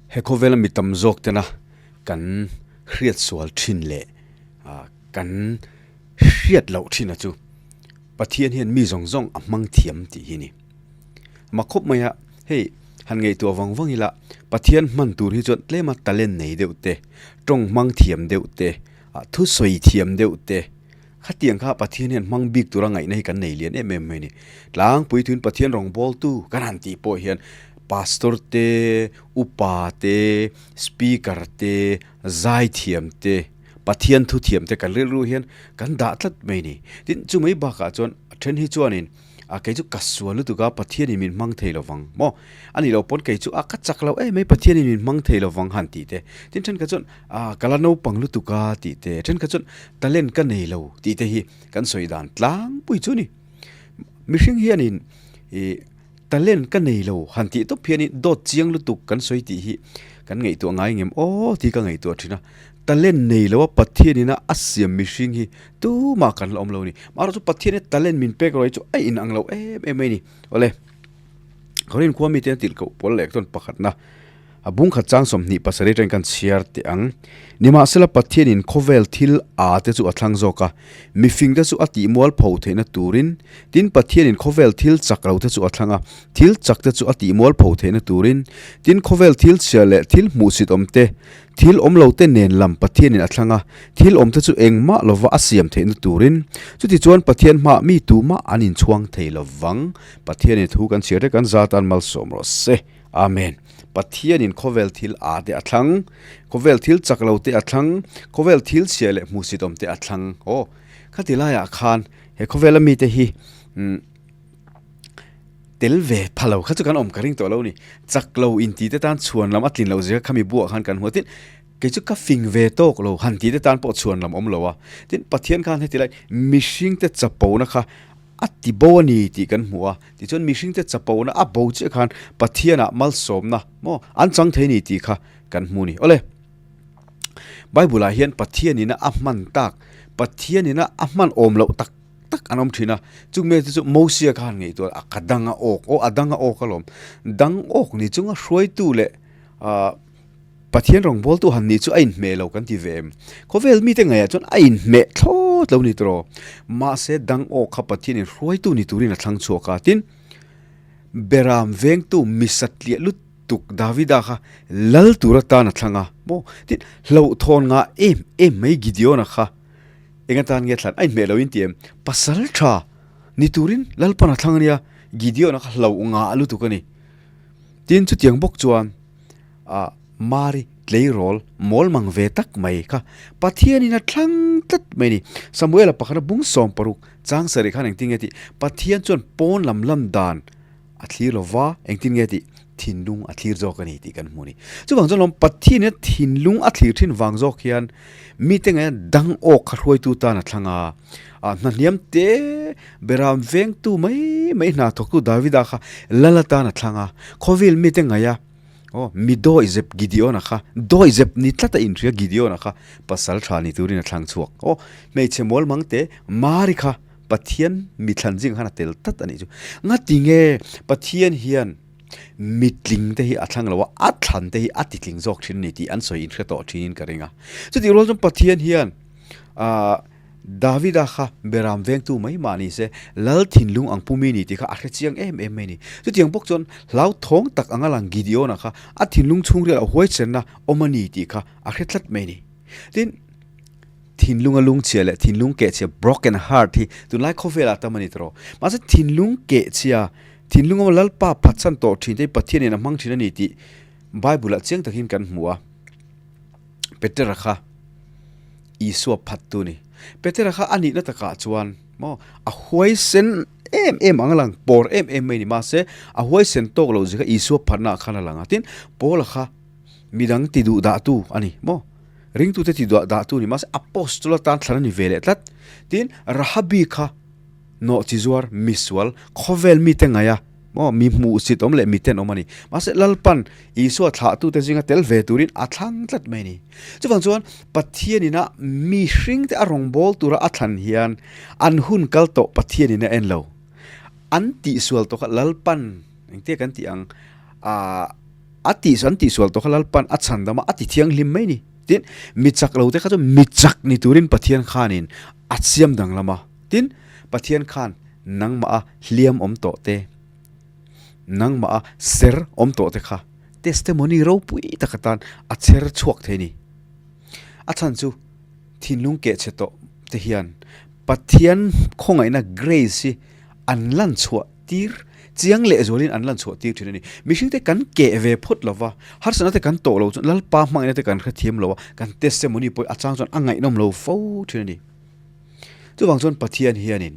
He khawvela mi tam zawk tena kan hriat sual thin leh kan hriat loh thin a chu Pathian hian mi zawng zawng a hmang thiam tih hi a ni. Mak khawp mai a, hei han ngaihtuah vang vang ila Pathian hman tur hi chuan tlema talent nei deuh te, tawng hmang thiam deuh te, thusawi thiam deuh te, Khatiang kha Pathian hian hmang bik tura ngaihna hi kan nei lian em em mai a ni. Tlangpui thuin Pathian rawngbawltu kan han tih pawh hian Pastor te, Upa te, Speaker te, Zaithiam te, Pathian thuthiam te kan rilru hian kan dah tlat mai a ni. Tin, chumai bakah chuan a then hi chuanin A kei chu ka sual lutuk a, Pathianin min hmang thei lovang maw? A nih loh pawn kei chu a ka chak lo em mai, Pathianin min hmang thei lovang han tih te. Tin thenkhat chuan a ka la naupang lutuk a tih te, thenkhat chuan talent ka nei lo tih te hi kan sawi dan tlangpui chu a ni. Mihring hianin ih talent ka nei lo han tih tawp hianin dawt chiang lutuk kan sawi tih hi kan ngaihtuah ngai ngem aw tih ka ngaihtuah thin a. Talent nei lo a Pathian ina a siam mihring hi tumah kan la awm lo a ni. Amaherawhchu Pathian hi talent min pek rawih chu a inang lo em em mai a ni. Awle, Korin khua mite an tilhkoh pawl leh chuan pakhatna a bung khat chang 27 atangin kan chhiar teh ang. Nimahsela Pathianin khawvel thil a te chu a thlang zawk a, mifing te chu a tihmual pho theihna turin, tin Pathianin khawvel thil chak lo te chu a thlang a, thil chak te chu a tihmual pho theihna turin, tin khawvel thil chhia leh thil hmuhsit awm te, Thil awm lo te nen lam Pathianin a thlang a, thil awm te chu engmah lova a siam theihna turin. Chutichuan Pathian hmaah mi tumah an inchhuang thei lo vang. Pathianin thu kan chhiar te kan za tan malsawm rawh se. Amen. Pathianin khawvel thil a te a thlang, khawvel thil chak lo te a thlang, khawvel thil chhia leh hmuhsit awm te a thlang. Aw, khati laiah khan he khawvela mite hi umm. Tel ve pha lo kha chu kan awm ka ring tawh lo ni. Chak lo inti te tan chhuan lam a tlin loh zia khami buah khan kan hmu a. Tin, kei chu ka fing ve tawk lo han ti te tan pawh chhuan lam awm lo a. Tin, Pathian khan heti lai mihring te chapona kha a ti bo a ni tih kan hmu a. Tichuan mihring te chapona a bo chiah khan Pathianah malsawmna maw an chang thei ni tih kha kan hmu ni. Awle, Bible ah hian Pathianina a hman tak, Pathianina a hman awm loh tak tak an awm thin a, chung mite chu Mosia khan ngaihtuah a ka dang a awk aw a dang a awk alawm, dang awk ni chunga hruaitu leh ah Pathian rawngbawltu han nih chu a inhmeh lo kan ti ve em, khawvel mite ngaihah chuan a inhmeh thlawt lo ni tawh, mahse dang awk kha Pathianin hruaitu ni turin a thlang chhuak a, tin Beram vengtu misatliah lutuk Davida kha lal tur atan a thlang a maw, tin hlauhthawn ngah em em mai Gideon-a kha. Eng atan nge thlan a inhmeh lo in ti em? Pasal tha ni turin Lalpan a thlang a nia, Gideon a kha hlo ngah lutuk a ni. Tin chutiang bawk chuan ah Mari tleirawl mawl mang ve tak mai kha Pathianin a thlang tlat mai a ni. Samuela pakhata bung 60 chang sarih khan engtin nge tih? Pathian chuan pawn lam lam dan A thlir lo va, engtin nge tih thinlung a thlir zawk a ni tih kan hmu a ni. Chuvang chuan lawm Pathian thinlung a thlir thin vang zawk hian mite ngaia dang awk kha hruaitu tan a thlang a, a hna hniam te beram vengtu mai mai hna thawktu Davida kha lal atan a thlang a, khawvel mite ngaia aw mi dawihzep Gideon-a kha dawihzep ni tlat a inhria Gideon-a kha pasal tha ni turin a thlang chhuak. Aw hmeichhe mual mang te Mari kha Pathian mithlan zing khan a tel tlat a nih chu. Ngati nge Pathian hian mitling te hi a thlang lo a, a thlan te hi a titling zawk thin a ni tih an sawi inhre tawh thinin ka ring a. Chutih rual chuan Pathian hian aah Davida kha beram vengtu mai mah ni se, lal thinlung ang pumi ni tih kha a hre chiang em em mai a ni. Chutiang bawk chuan hlauthawng tak anga lang Gideon-a kha a thinlung chhungril a huaichenna awm a ni tih kha a hre tlat mai a ni. Tin. Thinlunga lungchhia leh thinlung kehchhia, broken heart, hi tunlai khawvelah tam a ni tawh. Mahse thinlung kehchhia, thinlunga Lalpa phatsan tawh thin te hi Pathianin a hmang thin a ni tih Bible-ah chiang takin kan hmu a. Petera kha Isua phattu a ni. Petera kha a nihna takah chuan maw a huaisen em em ang a lang, pawr em em mai a ni. Mahse a huaisen tawk loh zia kha Isua phatnaah khan a lang a. Tin, Paula kha midang ti duh dahtu a ni maw. Ringtute ti duah dah tu ni mahse Apostol atan thlan a ni ve leh tlat. Tin, Rahabi kha nawh chi zuar, misual, khawvel mite ngaih a, maw, mi hmuhsit awm leh miten awm a ni. Mahse Lalpan Isua thlahtute zinga tel ve turin a thlang tlat mai a ni. Chuvang chuan Pathianina mihringte a rawngbâwl tura a thlan hian an hun kal tawh Pathianin a en lo. An tihsual tawh kha Lalpan engtia kan tih ang, ah. A tih an tihsual tawh kha Lalpan a chhandam a, a ti thianghlim mai ni. Tin, mi chak lo te kha chu mi chak ni turin Pathian khanin a siam danglam a. Tin, Pathian khan nangmah a hliam awm tawh te, nangmah a ser awm tawh te kha testimony ropui tak atan a chher chhuak thei ni. A chhan chu thinlung keh chhe tawh te hian Pathian khawngaihna grace hi an lan chhuah tir chiang leh zualin an lan chhuah tir thin a ni. Mihring te kan keh ve phawt lo va, harsatna te kan tawh lo chuan Lalpa hmangaihna te kan hrethiam lo a, kan testimony pawh a chang chuan a ngaihnawm lo fo thin a ni. Chuvang chuan Pathian hianin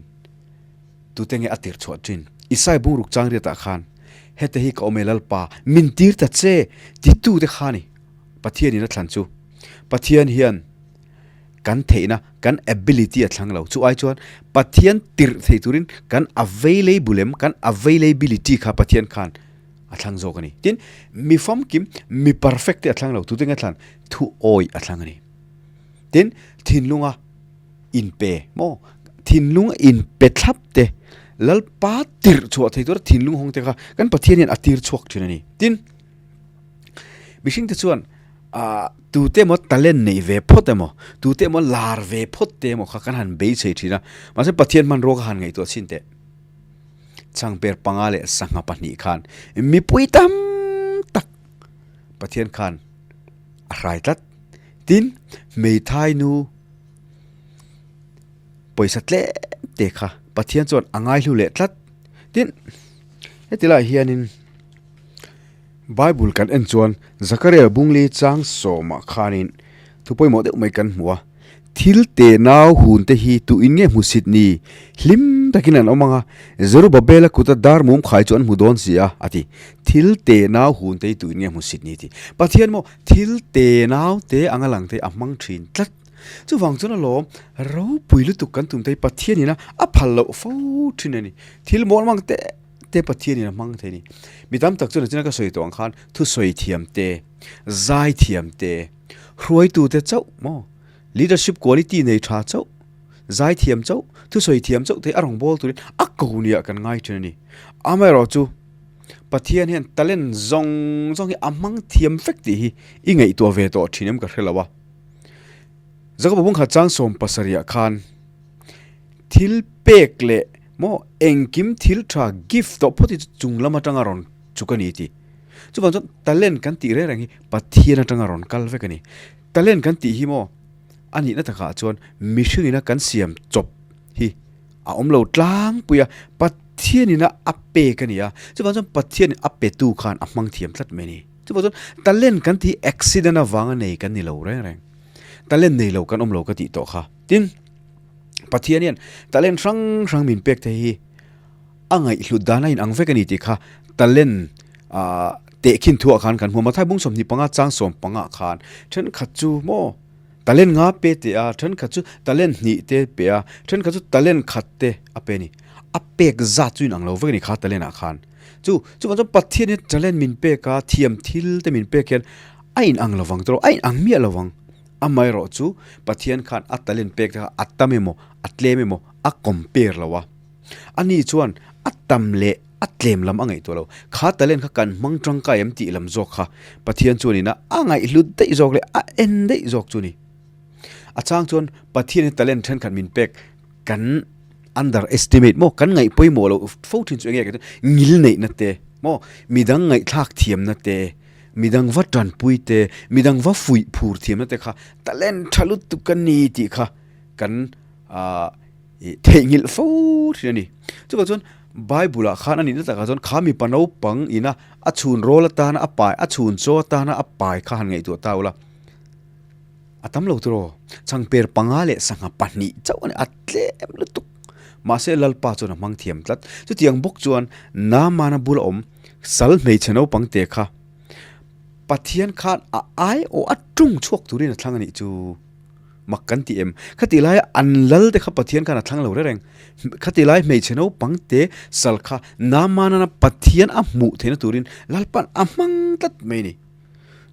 tute nge a tir chhuah thin? Isai bungruk chang riatah khan, Hete hi ka awm e Lalpa, min tir ta che titute kha ni Pathianin a thlan chu. Pathian hian kan theihna, kan ability a thlang lo. Chu ai chuan Pathian tirh thei turin kan available em, kan availability kha Pathian khan a thlang zawk a ni. Tin, mi famkim, mi perfect te a thlang lo. Tute nge a thlan? Thu awi a thlang a ni. Tin, thinlunga inpe maw, thinlung inpe thlap te, Lalpa tirh chhuah thei tura thinlung hawng te kha kan Pathian hian a tir chhuak thin a ni. Tin, mihring te chuan ah tute emaw talent neih ve phawt emaw tute emaw lar ve phawt te emaw kha kan han beisei thin a mahse Pathian hmanrua kha han ngaihtuah chhin teh changper panga leh sangha pahnih khan mipui tam tak Pathian khan a hrai tlat tin hmeithai nu pawisa tlem te kha Pathian chuan a ngaihlu leh tlat tin heti lai hianin. Bible kan en chuan Zakaria Bungli chang sawmah khanin thu pawimawh deuh mai kan hmu a, Thil te nau hun te hi tu in nge hmu sit ni? Hlim takin an awm ang a, Zerubabela kuta dar mum khai chu an hmu dawn si a, a ti. Thil te nau hun te hi tu in nge hmu sit ni? ti. Pathian maw thil te nau te anga lang te a hmang thin tlat. Chuvang chuan alawm ropui lutuk kan tum te hi Pathian ina a phal loh fo thin a ni. Thil mawl mang te. te Pathianin a hmang thei a ni. Mi tam tak chuan nachina ka sawi tawh ang khan thusawi thiam te, zai thiam te, hruaitu te chauh maw, leadership quality nei tha chauh, zai thiam chauh, thusawi thiam chauh te a rawn bawl turin a ko nia kan ngai thin a ni. Amaherawh chu Pathian hian talent zawng zawng hi a hmang thiam vek tih hi i ngaihtuah ve tawh thin em ka hre lo a. Jakob-a bungkhat chang 70 khan thil pek leh Maw engkim thil tha gift tawh phawt hi chu chung lam atanga rawn chuk a ni tih. Chuvang chuan talent kan tih reng reng hi Pathian atanga rawn kal vek a ni. Talent kan tih hi maw a nihna takah chuan mihring ina kan siam chawp hi a awm lo tlangpui a, Pathian ina a pek a ni a. Chuvang chuan Pathian a petu khan a hmang thiam tlat mai a ni. Chuvang chuan talent kan tih hi accident avanga nei kan ni lo reng reng. Talent nei lo kan awm lo ka tih tawh kha. Tin. Pathian hian talent hrang hrang min pek te hi a ngaihhlut dan a inang vek a ni tih kha talent ah tehkhin thuah khan kan hmu a. Mathai bung 25 chang 15 khan thenkhat chu maw talent nga pe teh a, thenkhat chu talent hnih te pe a, thenkhat chu talent khat te a pe a ni. A pek zat chu inang lo vek a ni kha talent ah khan. Chu chuvang chuan Pathian hian talent min pek a, thiam thil te min pek hian a inang lovang tawh a inang miah lovang. Amaherawh chu Pathian khan a talent pek te kha a tam emaw a tlem emaw a compare lo a. Ani chuan a tam leh a tlem lam a ngaihtuah lo. Kha talent kha kan hmang tangkai em tih lam zawk kha Pathian chuan ina a ngaihhlut daih zawk leh a en daih zawk chu ni. A chang chuan Pathian hi talent thenkhat min pek kan underestimate maw kan ngaih pawimawh loh fo thin chu enge ka ti ngil neihna te maw midang ngaihthlak thiamna te Midang va tanpui te, midang va fuih phur thiamna te kha talent tha lutuk ka ni tih kha kan theihnghilh fo thin a ni. Chuvang chuan Bible ah khan a nihna takah chuan kha mipa naupang ina a chhun rawl atana a pai, a chhun chaw atana a pai kha han ngaihtuah ta ula. A tam lo tiraw? Changper panga leh sangha pahnih chauh a ni, a tlem lutuk. Mahse Lalpa chuan a hmang thiam tlat. Chutiang bawk chuan Naamana bula awm Sal hmeichhe naupang te kha Pathian khan a ai aw a tung chhuak turin a thlang a nih chu mak kan ti em? Khatih laia an lal te kha Pathian khan a thlang lo reng reng. Khatih lai hmeichhe naupang te sal kha Naamana Pathian a hmuh theihna turin Lalpa'n a hmang tlat mai a ni.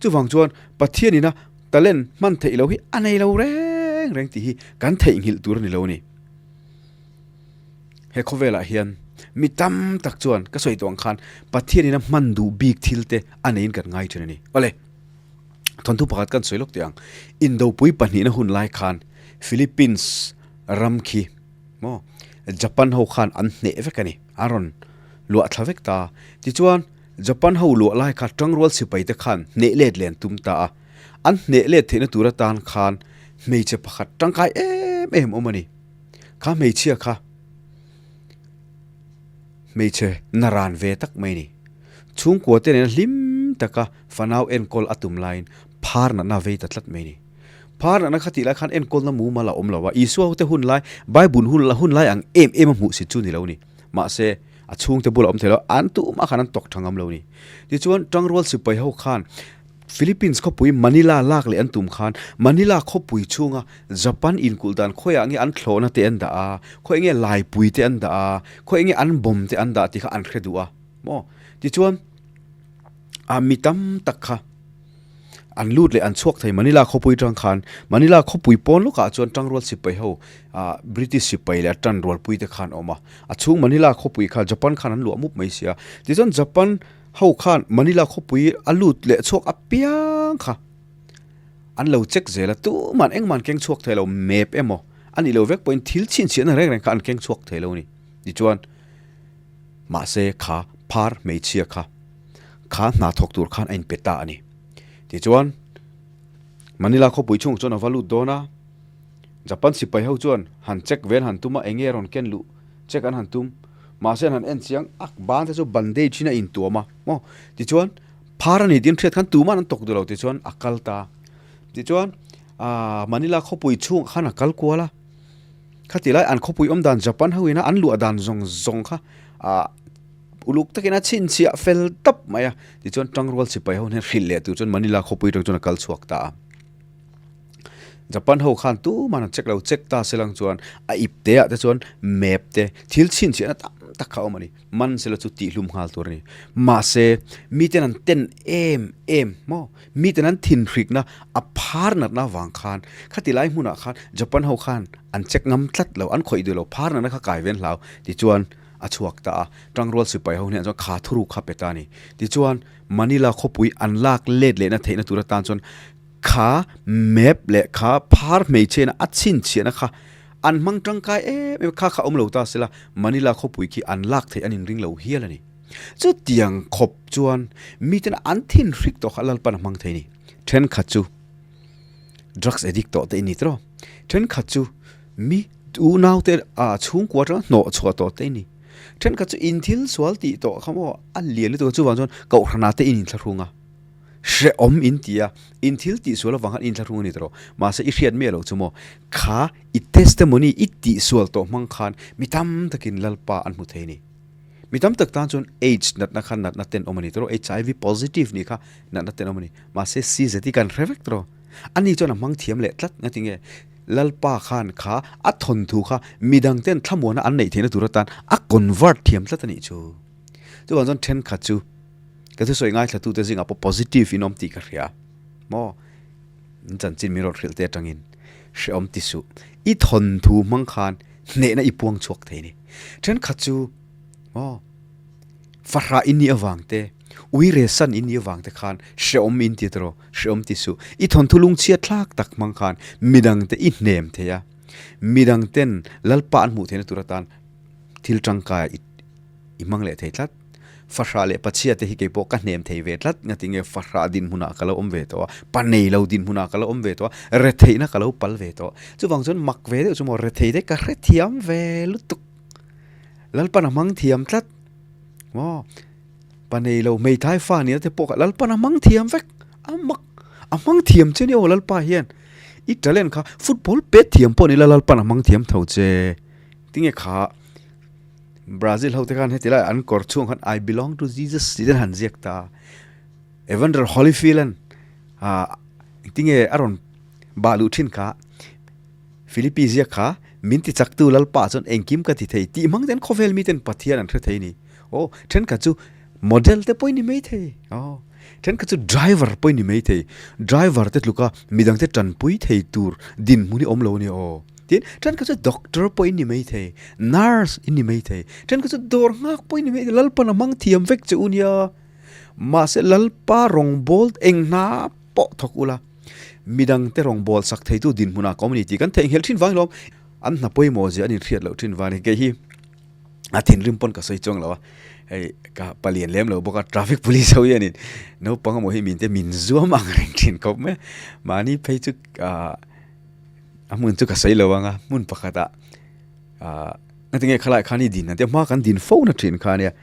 Chuvang chuan Pathian ina talent hman theih loh hi a nei lo reng reng tih hi kan theihnghilh tur a ni lo a ni. He khawvelah hian. Mi tam tak chuan ka sawi tawh ang khan Pathianin a hman duh bik thil te a neiin kan ngai thin a ni. Awle, thawnthu pakhat kan sawi lawk teh ang. Indopui pahnihna hun lai khan Philippines ram khi maw Japan ho khan an hneh vek a ni, an rawn luah thla vek ta. Tichuan, Japan ho luah lai kha tangrual sipai te khan hneh let leh an tum ta a, an hneh let theihna tur atan khan hmeichhe pakhat tangkai em em awm a ni. Kha hmeichhia kha hmeichhe naran ve tak mai a ni. Chhungkua te nena hlim taka fanau enkawl a tum laiin phar natna a vei ta tlat mai a ni. Phar natna kha tih lai khan enkawlna mumal a awm lo a, Isua hote hun lai, Bible hun hun lai ang em em a hmuh si chu ni lo a ni. Mahse, a chhungte bulah awm thei lo, an tumah khan an tawk tha ngam lo a ni. Tichuan, tangrual sipai ho khan Philippines khawpui Manila lak leh an tum khan Manila khawpui chhunga Japan inkulh dan khawiah nge an thlawhna te an dah a, khawiah nge laipui te an dah a, khawiah nge an bomb te an dah tih kha an hre duh a maw. Tichuan, a mi tam tak kha an lut leh an chhuak thei Manila khawpui tang khan Manila khawpui pawn lawkah chuan tangrual sipai ho ah British sipai leh a tanrualpui te khan a awm a, a chhung Manila khawpui kha Japan khan an luah mup mai si a, tichuan Japan ho khan Manila khawpui a lut leh chhuak apiang kha an lo check zel a, tuman engmah an keng chhuak thei lo, map emaw a nih loh vek pawhin thil chhinchhiahna reng reng kha an keng chhuak thei lo a ni. Tichuan mahse kha phar hmeichhia kha kha hna thawk tur khan a inpe ta a ni. Tichuan Manila khawpui chhungah chuan a va lut dawn a, Japan sipai ho chuan han check vel han tum a, eng nge rawn ken luh check an han tum. Mahse an han en chiang ak ban te chu bandage in a intuam a maw. Tichuan phar a ni tih an hriat khan tuman an tawk duh lo tichuan a kal ta. Tichuan aah Manila khawpui chhungah khan a kal kual a. Khati lai an khawpui awm dan Japan ho ina an luah dan zawng zawng kha aah uluk takin a chhinchhiah fel tap mai a. Tichuan tangrual sipai ho hian hrilh leh tur chuan Manila khawpui atang chuan a kal chhuak ta a. Japan ho khan tuman an check lo, check ta se lang chuan a ip te ah te chuan map te thil chhinchhiahna tam tak kha a awm a ni. Man sela chu tihhlum nghal tur a ni. Mahse miten an ten em em maw? Miten an thinhrikna a phar natna avang khan khati lai hmunah khan Japan ho khan an check ngam tlat lo, an khawih duh lo, phar natna kha kai ven hlau tichuan a chhuak ta a. Tangrual sipai ho hnenah chuan kha thuruk kha pe ta a ni. Tichuan Manila khawpui an lak let lehna theihna tur atan chuan Kha map leh kha phar hmeichhiahna a chhinchhiahna kha an hmang tangkai em em a, kha kha awm lo ta sela Manila khawpui khi an lak theih an inring lo hial a ni. Chutiang khawp chuan miten an thinhrik tawh kha Lalpan a hmang thei a ni. Thenkhat chu drugs addict tawh te i ni tawh, thenkhat chu mi unaute ah chhungkua atanga hnawh chhuah tawh te i ni, thenkhat chu inthil sual tih tawh kha maw a lian lutuk a chuvang chuan kohhranah te i inthlahrung a. Hrehawm in ti a, in thil tihsual avang khan i inthlahrung a ni tawh. Mahse i hriat miah loh chu maw, kha i testimony i tihsual tawh hmang khan mi tam takin Lalpa an hmu thei a ni. Mi tam tak tan chuan AIDS natna kha natna tenawm a ni tawh, HIV positive nih kha natna tenawm a ni. Mahse CZ hi kan hre vek tawh. Ani chuan a hmang thiam leh tlat nga tinge Lalpa khan kha a thawnthu kha midang ten thlamuana an neih theihna tur atan a convert thiam tlat a nih chu. Chuvang chuan thenkhat chu Ka thusawi ngaithlatute zingah pawh positive in awm tih ka hria maw? In chanchin min rawn hrilh te atangin hrehawm ti suh. I thawnthu hmang khan hnehna i puang chhuak thei a ni. Thenkhat chu maw fahrah in nih avang te, uire san in nih avang te khan hrehawm in ti tawh hrehawm ti suh. I thawnthu lungchhiat thlak tak hmang khan midangte i hnem thei a, midangten Lalpa an hmuh theihna tur atan thil tangkai i I hmang leh thei tlat. Fahrah leh pachhia te hi kei pawh ka hnem thei ve tlat. Ngati nge fahrah dinhmunah ka lo awm ve tawh a, pa nei lo dinhmunah ka lo awm ve tawh a, retheihna ka lo pal ve tawh. Chuvang chuan mak ve deuh chu maw rethei te ka hrethiam ve lutuk. Lalpan a hmang thiam tlat. Maw pa nei lo hmeithai fa nia te pawh kha Lalpan a hmang thiam vek. A mak a hmang thiam che ni aw Lalpa hian. I talent kha football pet thiam pawh ni la Lalpan a hmang thiam tho che. Tinge kha Brazil ho te khan heti lai an kawr chhung khan I belong to Jesus tih ten han ziak ta. Evander Holyfield an ah engtinge a rawn bah luh thin kha Philippi ziak kha min ti chak tu Lalpa chuan engkim ka ti thei tih hmang ten khawvel mi ten Pathian an hre thei ni. Aw thenkhat chu model te pawh i ni mai thei. Aw thenkhat chu driver pawh i ni mai thei. Driver te tluka midang te tanpui thei tur dinhmun hi awm lo a ni aw. Tin, thenkhat chu doctor pawh in ni maithei, nurse in ni maithei, thenkhat chu dawr nghak pawh in ni maithei, Lalpan a hmang thiam vek che u nia. Mahse Lalpa rawngbawl eng hna pawh thawk ula, midangte rawngbawl sak theitu dinhmunah ka awm a ni tih kan theihnghilh thin vang hlawm. An hna pawimawh zia an inhriat loh thin vang a ni. Kei hi a thinrim pawn ka sawi chuang lo a, hei ka palian lem lo bawk a, traffic police ho hianin naupang emaw hi minte min zuam ang reng thin khawp mai a, mahni phei chu ah a hmun chu ka sawi lo ang a, hmun pakhatah ah engtinge khalai khan i din ang tia hma kan din fo na thin kha ania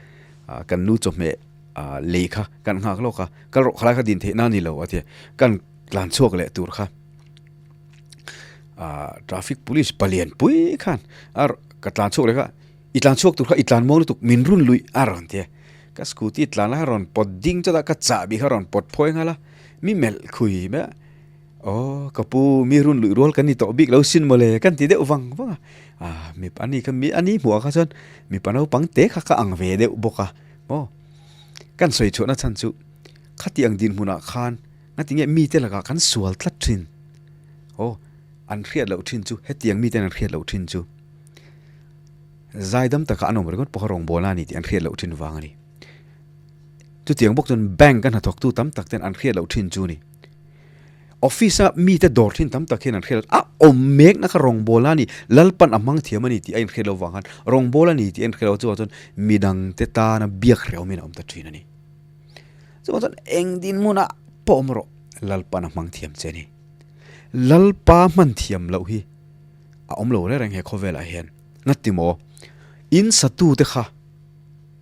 ah kan nu chawhmeh ah lei kha kan nghak lawk a, kal rawh khalai kha din theih na a ni lo a tia kan tlan chhuak leh tur kha. ah traffic police palian pui khan a ka tlan chhuak leh kha i tlan chhuak tur kha i tlan muang lutuk min run luih a rawn ti a ka scooty tlan lai kha rawn pawt ding chawt a ka chahbi kha rawn pawt phawi nghal a mi melh khui mai a aw ka pu mi run luih rual kan ni tawh bik lo sin mawle kan ti deuh vang vang a ah mipa ani kha mi ani hmuh ah kha chuan mipa naupang te kha ka ang ve deuh bawk a maw kan sawi chhuahna chhan chu khatiang dinhmunah khan. Ngatinge mite lakah kan sual tlat thin? Aw, an hriat loh thin chu, hetiang miten an hriat loh thin chu zaidam taka an awm ringawt pawh kha rawngbawlna a ni tih an hriat loh thin vang a ni. Chutiang bawk chuan bank a hnathawktu tam tak ten an hriat loh thin chu a ni. Office a mite dawr thin tam tak hian an hriat loh, a awm mekna kha rawngbawlna a ni, Lalpan a hmang thiam a ni tih a inhriat loh vang khan rawngbawla a ni tih a inhriat loh chuvang chuan midangte tana biak hrehawmin a awm ta thin a ni. Chuvang chuan eng dinhmunah pawh awm rawh, Lalpa'n a hmang thiam che a ni. Lalpa hman thiam loh hi a awm lo reng reng he khawvelah hian. Ngati maw? In satute kha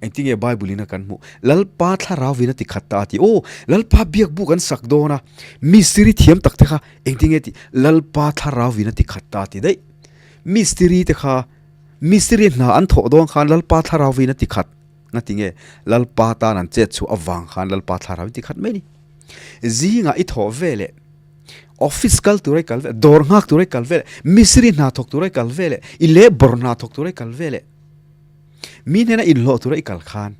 engtinge Bible in a kan hmuh? Lalpa thlarau in a ti khat ta a ti. Aw, Lalpa biak bu kan sak dawn a, mistiri thiam tak te kha engtinge ti? Lalpa thlarau in a ti khat ta a ti daih. Mistiri te kha mistiri hna an thawh dawn khan Lalpa thlarau in a ti khat. Ngati nge Lalpa tan an chet chhuah avang khan Lalpa thlarau in ti khat mai ni. Zingah i thawh ve leh, office kal tura i kal ve leh, dawr nghak tura i kal ve leh, mistiri hna thawk tura i kal ve leh, i labour hna thawk tura i kal ve leh, mi hnena inhlawh tura i kal khan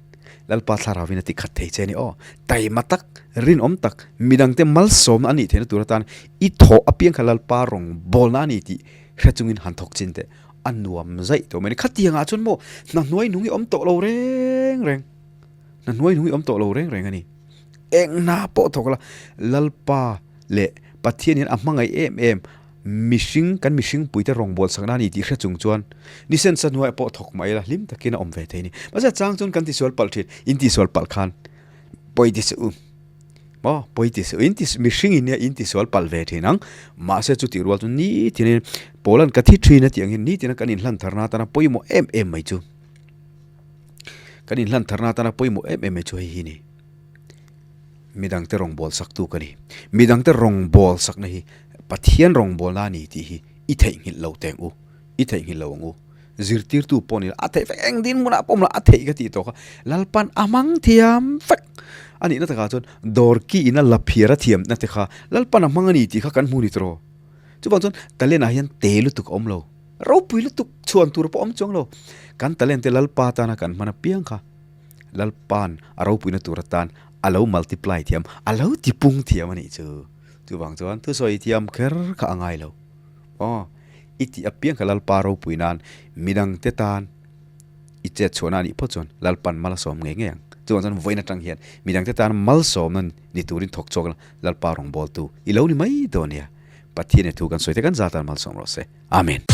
Lalpa thlarau in a ti khat thei che a ni aw. Taima tak, rinawm tak, midangte malsawmna a nih theihna tur atan i thawh apiang kha Lalpa rawngbawlna a ni tih hre chungin han thawk chin teh. A nuam zaih tawh mai a ni. Khatiang ah chuan maw hna hnuai nung i awm tawh lo reng reng. Hna hnuai nung i awm tawh lo reng reng a ni. Eng hna pawh thawk la Lalpa leh Pathian hian a hmangaih em em mihring kan mihring puite rawngbawlh sakna a ni tih hre chung chuan ni sensa hnuaiah pawh thawk mai la hlim takin a awm ve thei a ni. Mahse a chang chuan kan tisual palh thin. In tisual palh khan pawi ti suh u. Maw pawi ti suh in ti mihring in nia in ti sual palh ve thin ang mahse chu tih rual chu nitin in Paul an ka thi thin a tih ang hian nitin a kan inhlan tharna atana pawimawh em em mai chu kan inhlan tharna atana pawimawh em em mai chu hei hi ni midangte rawngbâwl saktu ka ni midangte rawngbâwl sakna hi Pathian rawngbâwlna a ni tih hi i theihnghilh lo teng u i theihnghilh lo ang u. Zirtirtu pawh ni la, a theih vek, eng dinhmunah pawh awm la, a theih ka tih tawh kha. Lalpan a hmang thiam vek a nihna takah chuan dawr ki ina la phiar a thiamna te kha Lalpan a hmang a ni tih kha kan hmu ni tawh. Chuvang chuan talent ah hian te lutuk a awm lo, ropui lutuk chhuan tur pawh a awm chuang lo. Kan talent te Lalpa tana kan hman apiang kha Lalpan a ropuina tur atan a lo multiply thiam, a lo tipung thiam a nih chu. Chuvang chuan thusawi thiam kher kha a ngai lo. Aw, i tih apiang kha Lalpa ropui nan midangte tan i chet chhuahna a nih phawt chuan Lalpan mal a sawm ngei ngei ang. Chuvang chuan vawiin atang hian midangte tan malsawmna ni turin thawk chhuak la, Lalpa rawngbawltu i lo ni mai dawn nia. Pathian i thu kan sawi te kan za tan malsawm rawh se. Amen.